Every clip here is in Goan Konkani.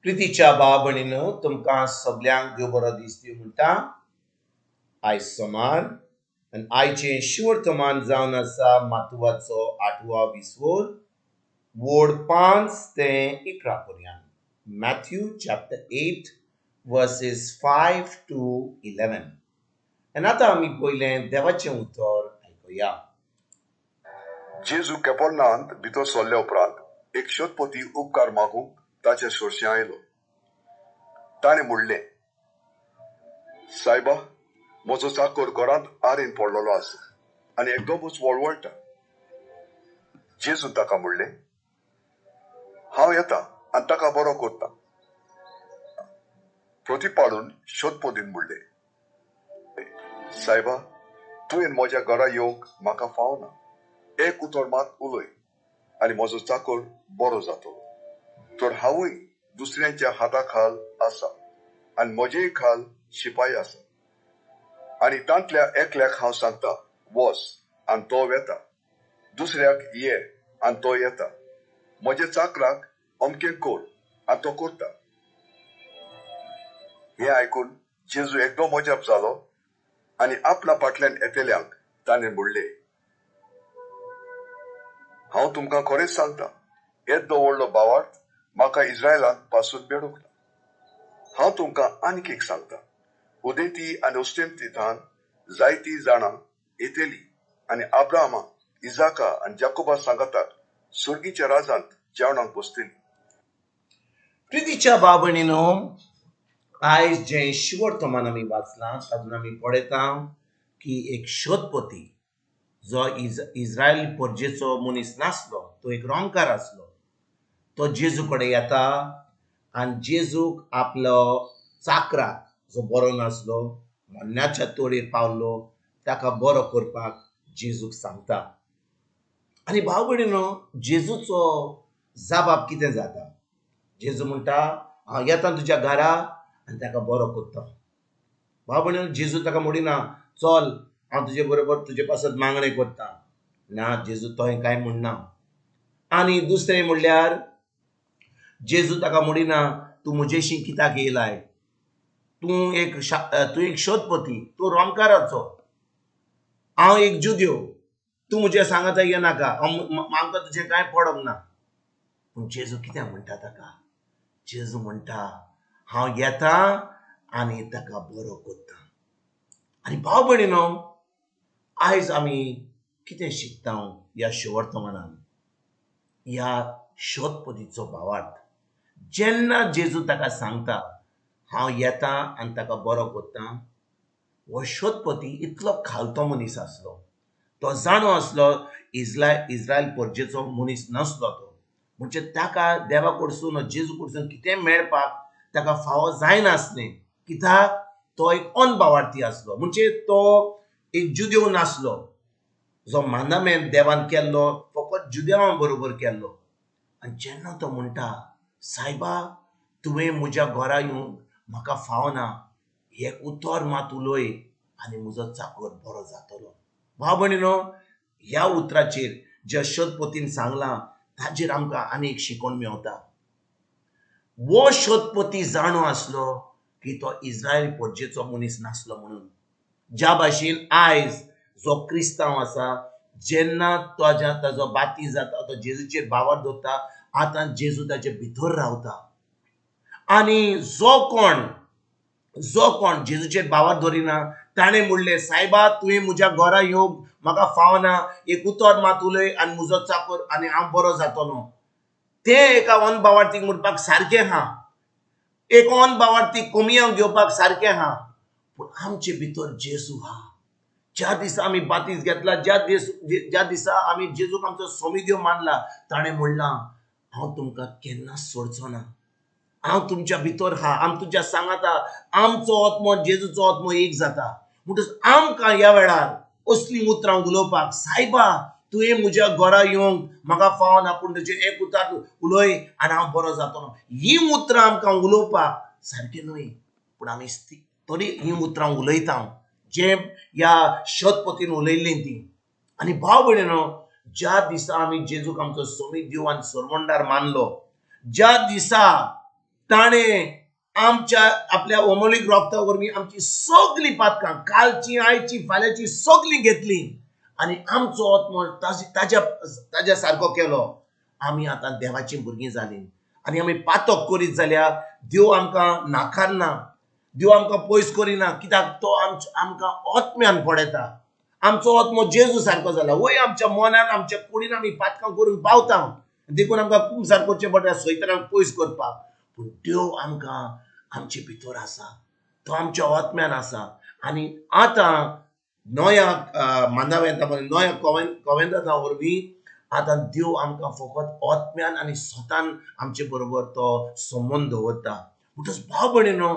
प्रितीच्या भाव भयणीनो, तुमकां सगल्यांक देव बरो दीस दिवं म्हणटा. आयज सोमार आनी आयचें शिवर्तमान जावन आसा मातुवाचो आठवा विसवोर, वोड 5 ते 11 पर्यंत. Matthew chapter 8 verses 5 to 11. आनी आतां आमी पयलें देवाचें उतर आयकुया. जेजू केपोर्नांत भितर सरल्या उपरांत एक शोधपती उपकार मागूंक ताचे सोरशें आयलो. ताणें म्हणलें, सायबा, म्हजो चाकर घरांत आरेन पडलेलो आसा आनी एकदमच वळवळटा. जेजून ताका म्हणलें, हांव येता आनी ताका बरो करता. प्रतिपाडून शोधपतीन म्हणलें, सायबा, तुवें म्हज्या घरा येवंक म्हाका फावना. एक उतर मात उलय आनी म्हजो चाकर बरो जातलो. तर हांवूय दुसऱ्यांच्या हाता खाल आसा आनी म्हजेय खाल शिपाय आसा. आनी तांतल्या एकल्याक हांव सांगता, वच, आनी तो वेता. दुसऱ्याक ये, आनी तो येता. म्हज्या चाकराक अमकें कर, आनी तो करता. हें आयकून जेजू एकदम अजाप जालो आनी आपल्या फाटल्यान येतल्यांक ताणें म्हणलें, हांव तुमकां खरेंच सांगता, येदो व्हडलो भावार्थ म्हाका इस्रायलांत पासून मेळूंक ना. हांव तुमकां आनीक एक सांगता, उदेंती आनी अस्तंती थावन जायतीं जाणां येतलीं आनी आब्राहामा, इजाका आनी जाकोबा सांगाताक सर्गीच्या राजांत जेवणाक बसतलीं. प्रितीच्या भाव भयणीनो, आयज जें शिवर्तमान आमी वाचलां तातूंत आमी पळयता की एक शोधपती जो इस्रायल परजेचो मनीस नासलो, तो एक रोमकार आसलो, तो जेजू कडेन येता आनी जेजूक आपलो चाकराक जो बरो नासलो, मरणाच्या तोडयेर पावलो, ताका बरो करपाक जेजूक सांगता. आनी भाव भयणीनो, जेजूचो जबाब कितें जाता? जेजू म्हणटा, हांव येता तुज्या घरा आनी ताका बरो करता. भाव भयणीनो, जेजू ताका म्हणिना, चल हांव तुजे बरोबर तुजे पासत मागणें करता. ना, जेजू तोय कांय म्हणना. आनी दुसरें म्हणल्यार जेजू ताका म्हणिना, तूं म्हजेशी कित्याक येयलाय? तूं एक शोधपती, तूं रोमकाराचो, हांव एक जुदेव, तूं म्हजे सांगाता येनाका, आमकां तुजें कांय पडप ना. पूण जेजू कितें म्हणटा ताका? जेजू म्हणटा, हांव येता आनी ताका बरो करता. आनी भाव भयणीनो, आयज आमी कितें शिकता ह्या शिवर्तमानान? ह्या शोधपतीचो भावार्थ. जेन्ना जेजू ताका सांगता, हांव येता आनी ताका बरो करता, हो शोधपती इतलो खालतो मनीस आसलो, तो जाणो आसलो इस्रायल परजेचो मनीस नासलो तो. म्हणजे ताका देवा कडसून, जेजू कडसून कितें मेळपाक ताका फावो जायनासलें. कित्याक? तो एक अनभावार्थी आसलो, म्हणजे तो एक जुदेव नासलो, जो मानामेन देवान केल्लो फकत जुदेवा बरोबर केल्लो. आनी जेन्ना तो म्हणटा, सायबा, तुवें म्हज्या घरा येवंक म्हाका फावना, एक उतर मात उलय आनी म्हजो चाकर बरो जातलो. भाव भयणीनो, ह्या उतराचेर ज्या शोधपतीन सांगलां ताजेर आमकां आनी एक शिकवण मेवता. वो शोधपती जाणो आसलो की तो इस्रायल परजेचो मनीस नासलो म्हणून. ज्या भाशेन आयज जो क्रिस्तांव आसा, जेन्ना ताजो बाती जाता, तो जेजूचेर भावार दवरता, आतां जेजू ताचे भितर रावता. आनी जो कोण जेजूचेर भावार दवरिना, ताणें म्हणलें, सायबा, तुवें म्हज्या घरा येवंक म्हाका फावना, एक उतर मात उलय आनी म्हजो चाकर आनी हांव बरो जातलो. तें एका अनभावार्थीक म्हणपाक सारकें आहा, एक अनभावार्थी कमयांव घेवपाक सारकें आहा, पूण आमचे भितर जेजू आहा. ज्या दिसा आमी बातीस घेतला, ज्या दिसा आमी जेजूक आमचो सोमिदेव मानला, ताणें म्हणलां, हांव तुमकां केन्ना सोडचो ना, हांव तुमच्या भितर आहा, आम तुमच्या सांगाता, आमचो आत्मो जेजूचो आत्मो एक जाता. म्हणटच आमकां ह्या वेळार असलीं उतरां उलोवपाक, सायबा, तुवें म्हज्या घरा येवंक म्हाका फावना, पूण तुजें एक उतर उलय आनी हांव बरो जातलो, हीं उतरां आमकां उलोवपाक सारकें न्हय. पूण आमी तरी हीं उतरां उलयता जे ह्या शोधपतीन उलयल्लीं तीं. आनी भाव भयणीनो, ज्या दिसा आमी जेजूक आमचो सोमीत देव आनी सरवंडार मानलो, ज्या दिसा ताणें आमच्या आपल्या अमोलीक रोगता वरवीं आमची सगळीं पातकां कालची, आयची, फाल्यांची सगळीं घेतली आनी आमचो आत्मो ताज्या ताज्या सारको केलो. आमी आतां देवाचीं भुरगीं जालीं आनी आमी पातक करीत जाल्यार देव आमकां नाकारना, देव आमकां पयस करिना, कित्याक तो आमकां आत्म्यान पळयता. आमचो आत्मो जेजू सारको जाला. वय आमच्या मनान आमच्या कुडीन आमी पातकां करून पावता, देखून आमकां कुमसार करचें पडटा सैतनाक पयस करपाक. पूण देव आमकां आमचे भितर आसा, तो आमच्या आत्म्यान आसा. आनी आतां नव्या मांदावेंता नव्या कॉवेंता वरवीं आतां देव आमकां फकत आत्म्यान आनी स्वतान आमचे बरोबर तो संबंद दवरता. म्हणटच भाव भयणीनो,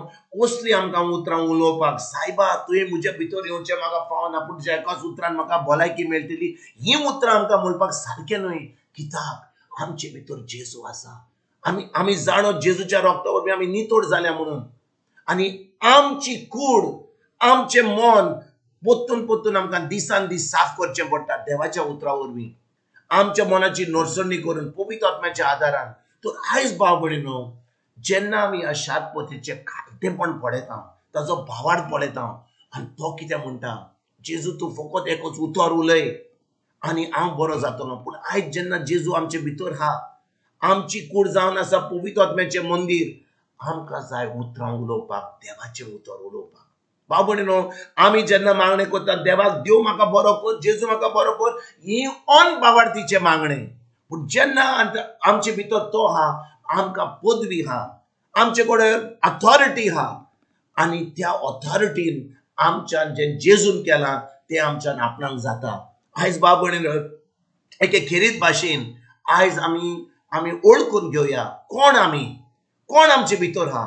असली आमकां उतरां उलोवपाक, सायबा तुवें म्हज्या भितर येवचें म्हाका फावना, पूण तुज्या एकाच उतरान म्हाका भलायकी मेळटली, हीं उतरां आमकां म्हणपाक सारकें न्हय. कित्याक आमचे भितर जेजू आसा. आमी आमी जाणो जेजूच्या रोगता वरवीं आमी नितळ जाल्या म्हणून. आनी आमची कूड, आमचें मन पोत्तून पोत्तून आमकां दिसान दीस साफ करचें पडटा देवाच्या उतरा वरवीं, आमच्या मनाची नरसणी करून पवित्र आत्म्याच्या आदारान. तर आयज भाव भयणीनो, जेन्ना आमी ह्या शादपोथेचें खालतेपण पळयता, ताजो भावार्थ पळयता आनी तो कितें म्हणटा, जेजू तूं फकत एकच उतर उलय आनी हांव बरो जातलो. पूण आयज जेन्ना जेजू आमचे भितर आहा, आमची कूड जावन आसा पवित्र आत्म्याचें मंदीर, आमकां जाय उतरां उलोवपाक, देवाचें उतर उलोवपाक. भाव भयणीनो, आमी जेन्ना मागणें करता देवाक, देव म्हाका बरो कर, जेजू म्हाका बरो कर, ही अनभावार्थीचें मागणें. पूण जेन्ना आमचे भितर तो आहा, आमकां पदवी आहा, आमचे कडेन ऑथॉरिटी आहा आनी त्या ऑथॉरिटीन आमच्यान जें जेजून केलां तें आमच्यान आपणाक जाता. आयज भाव भयणीनो, एके खेरीत भाशेन आयज आमी आमी ओळखून घेवया कोण आमी, कोण आमचे भितर आहा.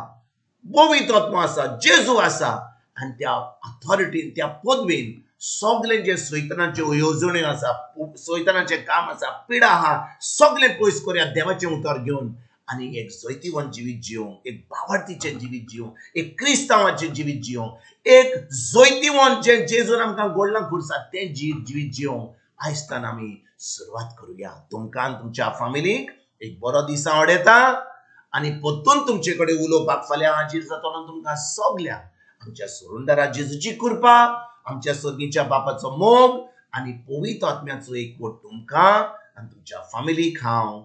पवित्र आत्मो आसा, जेजू आसा आनी त्या ऑथॉरिटीन, त्या पदवीन सगळें जें सैतनाच्यो येवजण्यो आसा, सैतनाचें काम आसा, पिडा आहा, सगळें पयस करुया देवाचें उतर घेवन आनी एक जैतिवंत जिवीत जिवंक, एक भावार्थीचें जिवीत जिवंक, एक क्रिस्तांवाचें जिवीत जिवंक, एक जैतिवंत जें जेजून आमकां गोडलां खुरसा तें जिवीत जिवंक आयजतान आमी सुरवात करुया. तुमकां तुमच्या फामिलीक एक बरो दीस हांव अडयता आनी परतून तुमचे कडेन उलोवपाक फाल्यां हाजीर जातलो. तुमकां सगल्यांक आमच्या सोरुंदारा जेजूची कृपा, आमच्या सर्गीच्या बापाचो मोग आनी पवित्र आत्म्याचो एकवट तुमकां आनी तुमच्या फामिलीक हांव